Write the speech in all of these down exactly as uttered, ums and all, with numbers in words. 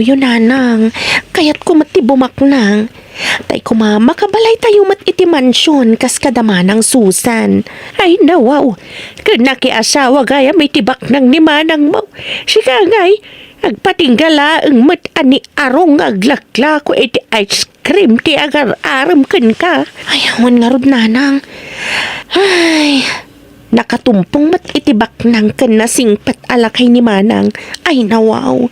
Yo, nanang, kayatko met ti bumaknang. Tay kuma, makabalaytayo met iti mansion kas kada manang Susan. Ay, nawaw, ken nakiasawa gayam iti baknang ni manangmo. Sika ngay, agpatingga laeng met a ni Arong nga aglaklako iti ice cream ti agar-arem kenka. Ay, awan ngarud, nanang. Ay, Nakatumpong met iti baknang ken nasingpet a lakay ni manang. Ay, nawaw.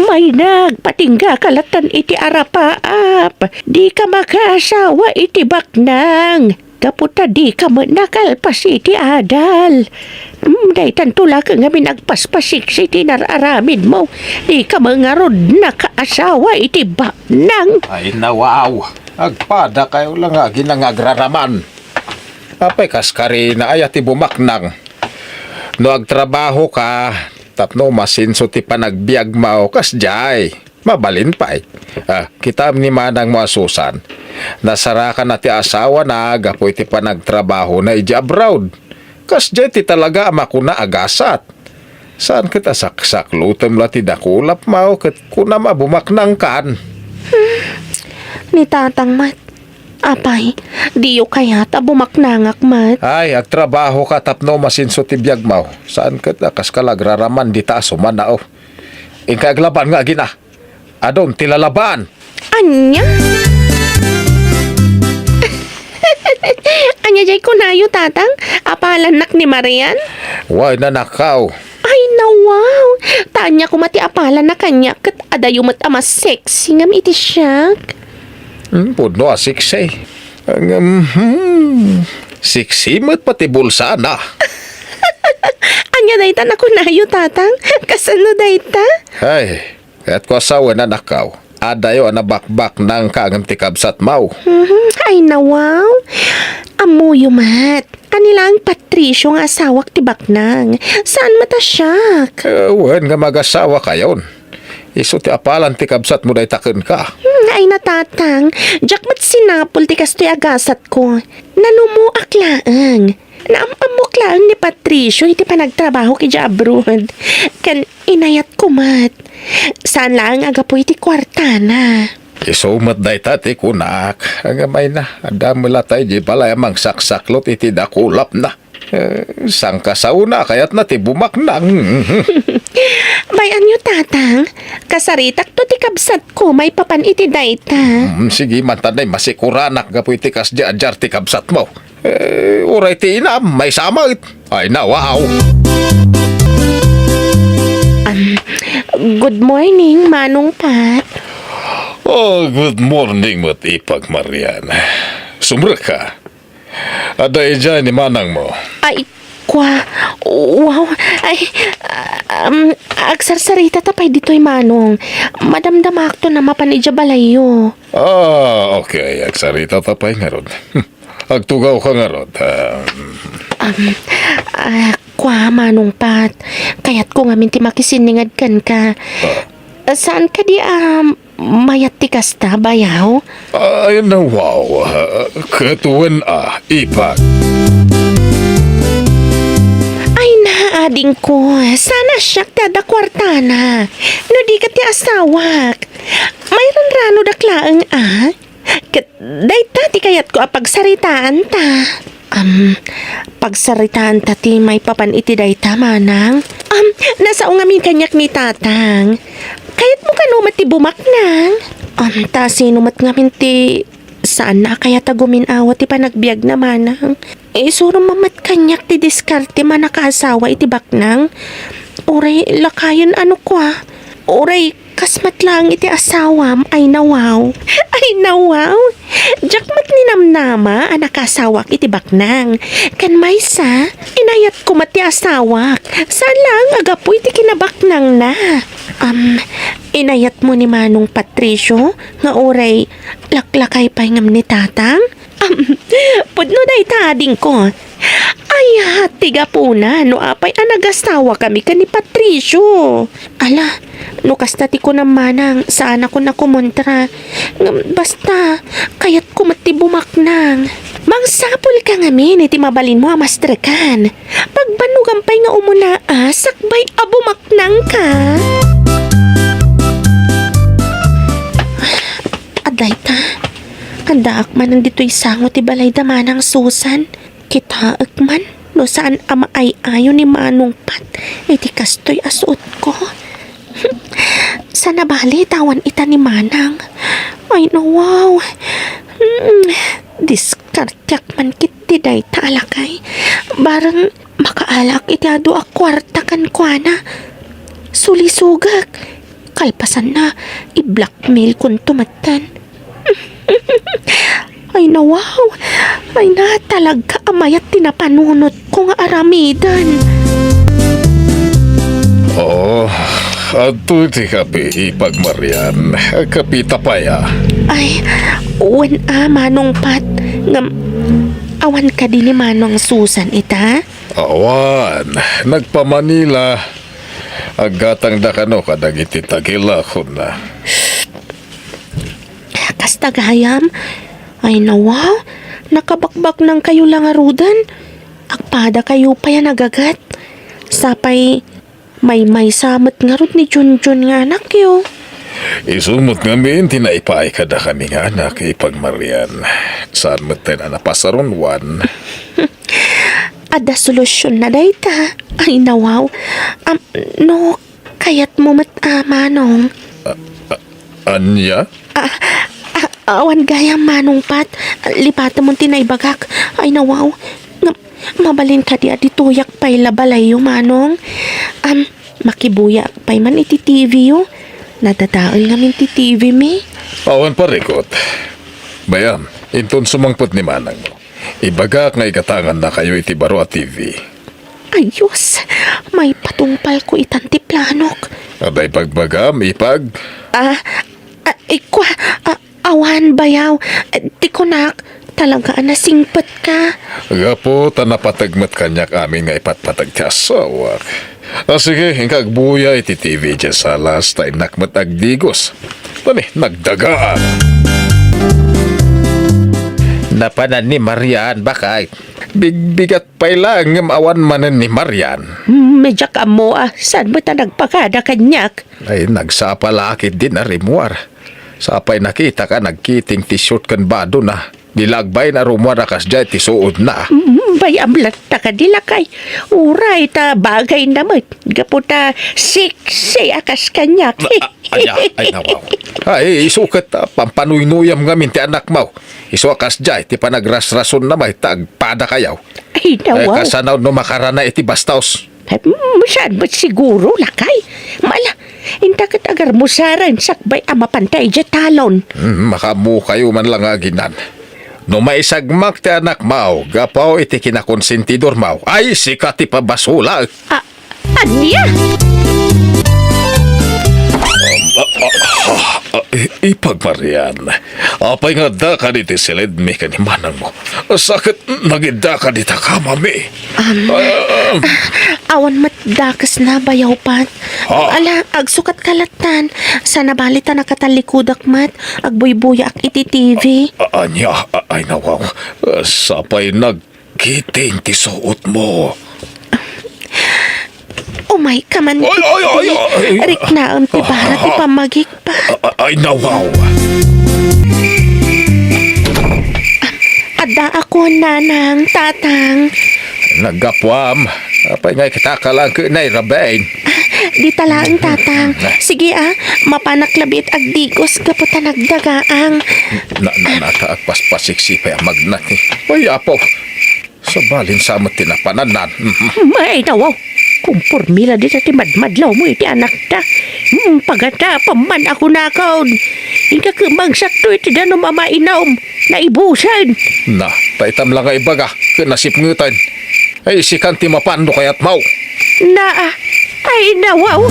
Mayna, agpatinggaka lattan iti arapaap. Dika makaasawa iti baknang. Gapu ta dika met nakalpas iti adal. Hmm, daytanto la ket ngamin agpaspasiksi iti nar-aramidmo. Dika met ngarud nakaasawa iti baknang. Ay, nawaw. Agpadakayo la nga agina nga agraraman. Apay, kas karina aya ti bumaknang? No agtrabahoka tapno masenso ti panagbiagmo, kasdiay, mabalin pay. Ah, kitaem ni manangmo a Susan, nasarakan a ti asawana gapu iti panagtrabahona idiay abroad. Kasdiay ti talaga a makuna a gasat. Saan ket a saksaklotem la ti dakulapmo ket kunam a bumaknangkan? Hmm. Ni tatang met. Apay, diyo kayat a bumaknangak met? Ay, agtrabahoka tapno masenso ti biagmo. Saan ket a kaska la agraraman dita a sumanao. Inkay aglaban nga agina. Adun ti lalaban. Ania? Ania jay kunayo, tatang? Apalannak ni Marian? Wen, anakkaw. Ay, nawaw! Ta ania koma ti apalanna kaniak ket adayo met a mas sexy ngem iti siak. Hmm, pudno a sexy. Ngem, hmm, sexy met pati bulsana. Ania dayta a kunayo, tatang? Kasano dayta? Ay, kayatko a sawen, anakkaw. Adayo a nabakbaknangka ngem ti kabsatmo. Mhm. Ay, nawaw. Ammoyo met. Ania laeng Patricio nga asawak ti baknang. Saan met a siak? Eh, wen nga magasawakayon. Isu ti apalan ti kabsatmo dayta kenka. Hmm, ay, natatang. Diak met sinapul ti kastoy a gasatko. Nanumoak laeng. Naam-ammok laeng ni Patricio iti panagtrabahok idiay abroad. Ken inayatko met. Saan laeng a gapu iti kuartana. Isu met dayta ti kunak. Ngem ay na, adda met la tay idiay balay a mangsaksaklot iti dakulapna. Eh, sangkasaona kayatna ti bumaknang. Bay-anyo, tatang. Kasaritakto ti kabsatko maipapan iti dayta. Hmm, sige man, ta nay masikuranak gapu iti kasdiay a diar ti kabsatmo. Eh, uray ti inam, maysa met. Ay, nawaw. Um, good morning, Manong Pat. Oh, good morning met, Ipag Marian. Sumrekka. Adda idiay ni manangmo. Ay, kua, wow. Ay, um, agsarsarita ta pay ditoy, Manong. Madamdamakto a mapan idiay balayyo. Ah, okay. Agsaritata pay ngarud. Agtugawka ngarud. Ah. Um, ah, kua, Manong Pat. Kayatko ngamin ti makisinninged kenka. Ah. Saan kadi a mayat ti kasta, bayaw? Ay, nawaw. Ah, ket wen a, Ipag. Ay, na, adingko. Saan a siak ti adda kuartana. No di ket ti asawak. Mairanranodak laeng a. Ket dayta ti kayatko a pagsaritaanta. Am, pagsaritaanta ti maipapan iti dayta, manang. Am, nasao ngamin kaniak ni tatang. Kayatmo kano met ti bumaknang? Am, ta sino met ngamin ti saanna a kayat a gumin-awa ti panagbiagna, manang? Isurom met kaniak ti diskarte a nakaasawa iti baknang. Uray lakayen a no kua. Uray kas met laeng iti asawam, ay nawaw. Ay nawaw. Diak met ninamnama a nakaasawak iti baknang. Ken maysa, inayatko met ti asawak. Saan laeng a gapu iti kinabaknangna. Am, inayatmo ni Manong Patricio nga uray laklakay pay ngem ni Tatang? Am, pudno dayta, adingko. Aya ti gapuna no apay a nagasawakami ken ni Patricio. Ala, no kasta ti kunam, manang, saanakon a kumontra. Ngem basta, kayatko met ti bumaknang. Mangsapulka ngamin iti mabalinmo a mastrekan. Pagbannogam pay nga umuna a sakbay a bumaknangka. Dayta, addaak manen ditoy sango ti balay da Manang Susan. Kitaek man no saan a maay-ayo ni Manong Pat iti kastoy a suotko. Sana bali ta awan ita ni Manang. Ay, nawaw. Hmm, diskarteak man ketdi dayta a lakay. Bareng makaalak iti adu a kuarta kenkuana. Sulisogak. Kalpasanna, i-blackmailkonto metten. Ay, nawaw. Ay, natalaga a mayat ti napanunotko nga aramiden. Oo, adtoy ti kape, Ipag Marian. Kapita pay, a. Ay, wen a, Manong Pat. Ngem, awan kadi ni Manong Susan ita? Awan. Nagpa-Manila. Aggatangda kano kadagiti tagilakonna. Kasta gayam? Ay, nawaw. Nakabakbaknangkayo la ngaruden. Agpadakayo pay a nagagat. Sapay maymaysa met ngarud ni Junjun nga anakyo. Isu met ngamin ti naipaay kadakami nga anak, Ipag Marian. Saan metten a napasarunoan. Adda solutionna dayta. Ay, nawaw. Am, no kayatmo met a, Manong. A-, a-, ania? A-, a-, awan gayam, Manong Pat. Lipatemon ti naibagak. Ay, nawaw. Nga, mabalin kadi a ditoyak pay la balayyo, Manong? Am, makibuyaak pay man iti T V-yo. Nadadael ngamin ti T V mi. Awan parikut. Bayam, inton sumangpet ni manangmo, ibagak nga igatangannakayo iti baro a T V. Ayos, maipatungpalko itan ti planok. Adda ibagbagam, Ipag? A, a, ikua, a, awan, bayaw. Ti kunak, talaga a nasingpetka. Gapu ta napateg met kaniak amin nga ipatpateg ti asawak. A, sige, inka agbuya iti T V idiay salas, ta innak met agdigos. Tani, nagdagaan. Napanan ni Marian, bakay. Bigbigat pay laeng ngem awan manen ni Marian. Hmm, diak ammo a saan met a nagpakada kaniak. Ay, nagsapa la ketdi a rimmuar. Sapay nakitak a nagkiting ti short ken badona. Di la agbain a rummuar a kasdiay ti suotna. Hmm, bay-am latta kadi, lakay. Uray ta bagayna met. Gapu ta sexy a kas kaniak. A-, aya, ay, nawaw. Ay, isu ket, a, pampanuynuyam ngamin ti anakmo. Isu a kasdiay ti panagrasrasonna met ta agpadakayo. Ay, nawaw. Kasano no makarana iti bastos? Hmm, saan met siguro, lakay? Mala, inta ket agarmusaren sakbay a mapanta idiay talon. Hmm, makaammokayo man la nga aginan. No maisagmak ti anakmo gapu iti kinakonsentidormo, ay, sika ti pabasolak. A-, ania? A, a, a, a, i-, Ipag Marian, apay nga addaka ditoy silidmi ken ni manangmo? Sa ket nagiddaka dita kamami. Am, awan met dakesna, Bayaw Pat. A. Ala, agsukatka lattan. Sana bali ta nakatalikudak met. Agbuybuyaak iti T V. A-, ania? A-, ay, nawaw. Sapay nag- Kiting ti suotmo. Umayka man. Ay, ay, ay, ay, ay. Riknaem ti bara ti pammagikpat. A-, a-, ay, nawaw. Addaakon, nanang, tatang. Naggapuam. Apay nga ikitaka lang ken nairabain. Dita laeng, tatang. Sige, a, mapanak labi it agdigos gapu ta nagdagaang. Na, na, nata, agpaspasiksi pay a magnati. Ay, apo. Sabalin sa met ti napanannan. Mhm. Ay, nawaw. Kumpormi la dita ti madmadlawmo iti anakta. Hmm, pagatapaman a kunakon. Inka ket mangsakto iti danum a mainum. Naibusen. Na, ta itam la nga ibaga, ket nasipngeten. Ay, sikan ti mapan no kayatmo. Na, ay, nawaw.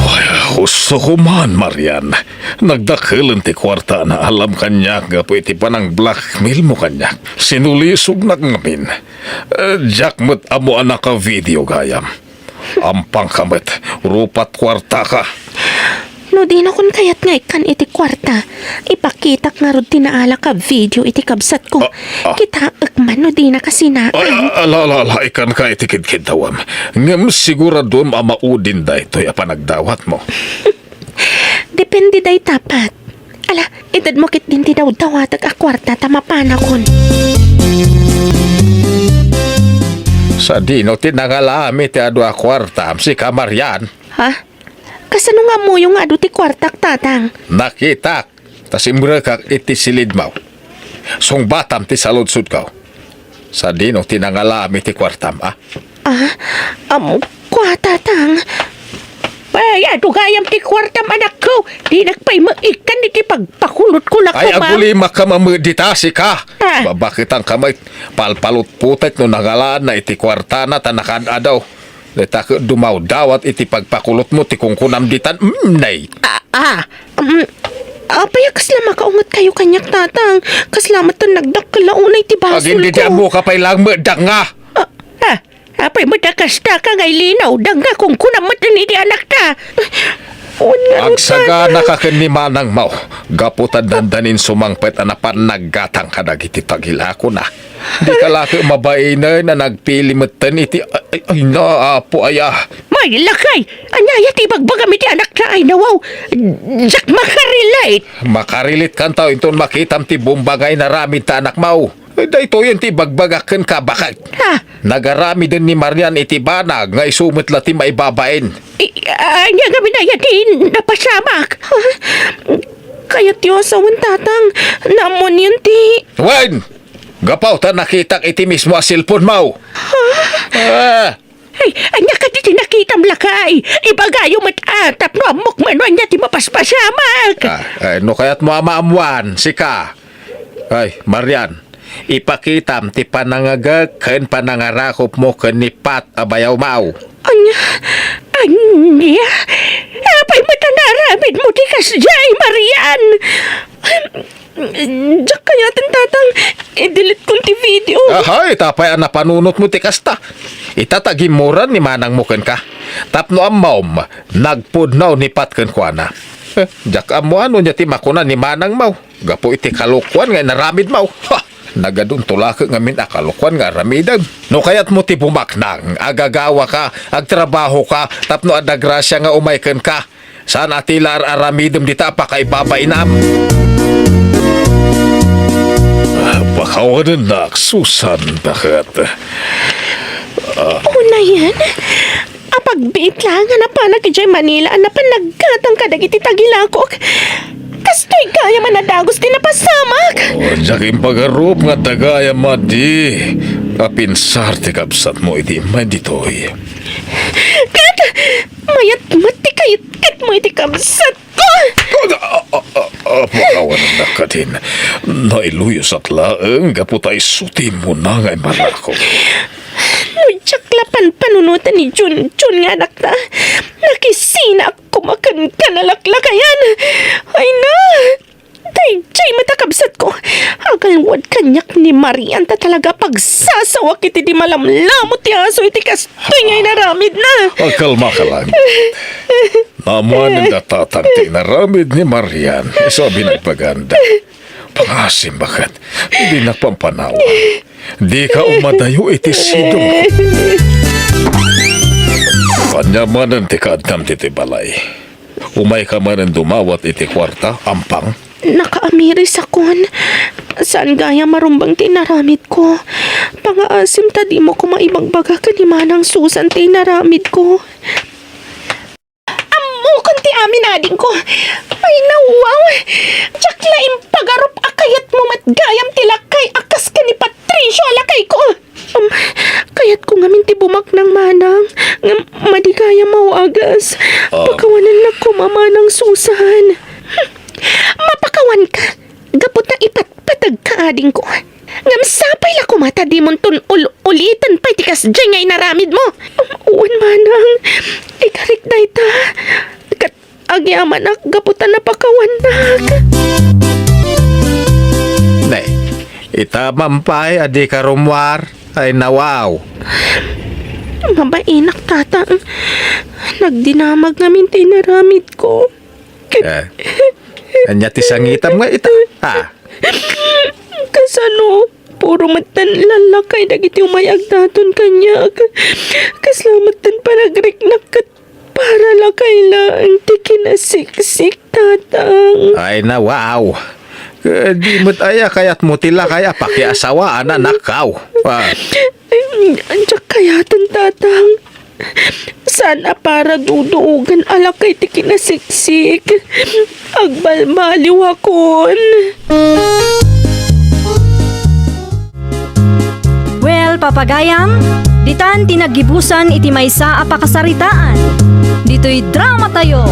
Ay, husto ko man, Marian. Nagdakelen ti kuarta a naalam kaniak gapu iti panang-blackmailmo kaniak. Sinulisognak ngamin. Eh, diak met ammo a naka-video gayam. Ampangka met, rupat kuartaka. No dinakon kayat nga ikkan iti kuarta, ipakitak ngarud ti naalak a video iti kabsatko. Ah, ah. Kitaek man no dinaka sinaan. Ay, ah, ala, ala, ala, ikkanka iti kidkiddawam. Ngem siguraduem a maudin daytoy a panagdawatmo. Depende dayta, Pat. Ala, itedmo ketdin ti dawdawatek a kuarta ta mapanakon. Sadino ti nangalaam iti adu a kuartam, sika, Marian? Ha? Kasano nga ammoyo nga adu ti kuartak, Tatang? Nakitak, ta simrekak iti silidmo. Sungbatam ti saludsodko. Sadino ti nangalaam iti kuartam, a? Ah, um, kua, Tatang. Ay, adu gayam ti kuartam, anakko. Dinak pay maikkan iti pagpakulotko la koma. Ay, agulimakka met dita, sika. Ah. Babaketanka met, palpalutputek no nangalaanna iti kuartana ta nakaad-adaw. Dayta ket dumawdawat iti pagpakulotmo ti kunkunam ditan, mm, nay. Ah, ah, mm, apay a kasla makaungetkayo kaniak, Tatang? Kasla met nagdakkel la unay ti basolko. Agin di ammoka pay laeng met danga. Ah, ah, apay met a kasta ka nga ilinaw, danga kunkunam met iti anakta. Wen nga, agsaganaka ken ni manangmo, gapu ta dandanin sumangpet a napan naggatang kadagiti tagilakona. Dika la ket mabainen a nagpili metten iti, ay, ay, na, apo, aya. May lakay! Ania aya ti ibagbagam iti anakta, ay nawaw? Diak makarelate. Makarelate kanto inton makitam ti bomba nga inaramid ta anakmo. Daytoyen ti ibagbagak kenka, baket. Ha? Nagaramiden ni Marian iti banag nga isu met la ti maibabain. I-, ania ngamin aya ti napasamak? Ha? Kayatyo a sawen, Tatang. Naammonen ti... Wen! Gapu ta nakitak iti mismo a cellphone-mo. Ha? Ah. Ay, ania kadi ti nakitam, lakay? Ibagayo met, a, tapno ammok man no ania ti mapaspasamak. Ah, ay, no kayatmo a maammuan, sika. Ay, Marian, ipakitam ti panangagek ken panangarakopmo ken ni Pat a bayawmo. Ania? Ania? Apay met a naaramidmo ti kasdiay, Marian? Diak kayaten, Tatang. I-delete kon ti video. Ahay, ta apay a napanunotmo ti kasta? Ita ta gimmuran ni manangmo kenka. Tapno ammom, nagpudno ni Pat kenkuana. Eh, diak ammo no ania ti makuna ni manangmo gapu iti kalokuan nga inaramidmo. Ha! Nagadunto la ket ngamin a kalokuan nga aramidem. No kayatmo ti bumaknang, agagawaka, agtrabahoka, tapno adda grasia nga umay kenka. Saan a ti la ar-aramidem dita a pakaibabainam. Pakawanennak, Susan, baket. Ah. Unayen, apagbiit laeng a napanak idiay Manila a napan naggatang kadagiti tagilakok. Kastoy gayam a nadagus ti napasamak. Oh, diak impagarup nga adda gayam a di apinsar ti kabsatmo iti immay ditoy. Ket mayat met ti kayat-katmo iti kabsatko. Ah, ah, ah, ah, pakawanennak kadin. Nailuyosat laeng gapu ta isu ti immuna nga immarakok. No diak la panpanunotan ni Junjun nga anakta, nakisinaak koma kenka, nalaklakayan. Ay na! Daydiay met a kabsatko, agalwad kaniak ni Marian ta talaga pagsasawak iti di malamlamut ti aso iti kastoy nga inaramidna. Agkalmaka laeng. Naammoanen da tatang ti inaramid ni Marian, isu a binagbaganda. Pangasim, baket. Dinak pampanawan. Dika umadayo iti sidongko. Ania manen ti kaaddam ditoy balay? Umayka manen dumawat iti kuarta, Ampang? Nakaamirisakon. Saan gayam a rumbeng ti inaramidko. Pangaasim ta dimo koma ibagbaga ken ni Manang Susan ti inaramidko. Ammokon ti amin, adingko. Ay, nawaw. Diak la impagarup a kayatmo met gayam ti lakay a kas ken ni Patricio a lakayko. Um, kayatko ngamin ti bumaknang, manang. Ngem madi gayam a wagas. Ah. Pakawanennak koma, Manang Susan. Hmm. Mapakawanka. Gapu ta ipatpateg ka, adingko. Ngem sapay la koma ta dimonton ul-, uliten pay ti kasdiay nga inaramidmo. Um, wen, manang, ikarik dayta. Ket agyamanak gapu ta napakawannak. Ne, ita man pay a dika rummuar, ay nawaw. Mabainak, tatang. Nagdinamag ngamin ti inaramidko. Eh, ania ti sangitam nga ita? Ha? Kasano? Puro metten lallakay dagiti umay agdaton kaniak. Kasla metten panagriknak ket para lakay laeng ti kinasiksik, ta. Tatang. Ay, na, wow. Eh, di met aya kayatmo ti lakay a pakiasawaan, anakkaw. Ah. Ay, diak kayaten, Tatang. Saan a para duduogan a lakay ti kinasiksik. Agbalbaliwakon. Well, papagayam, ditan ti naggibusan iti maysa a pakasaritaan. Ditoy drama tayo.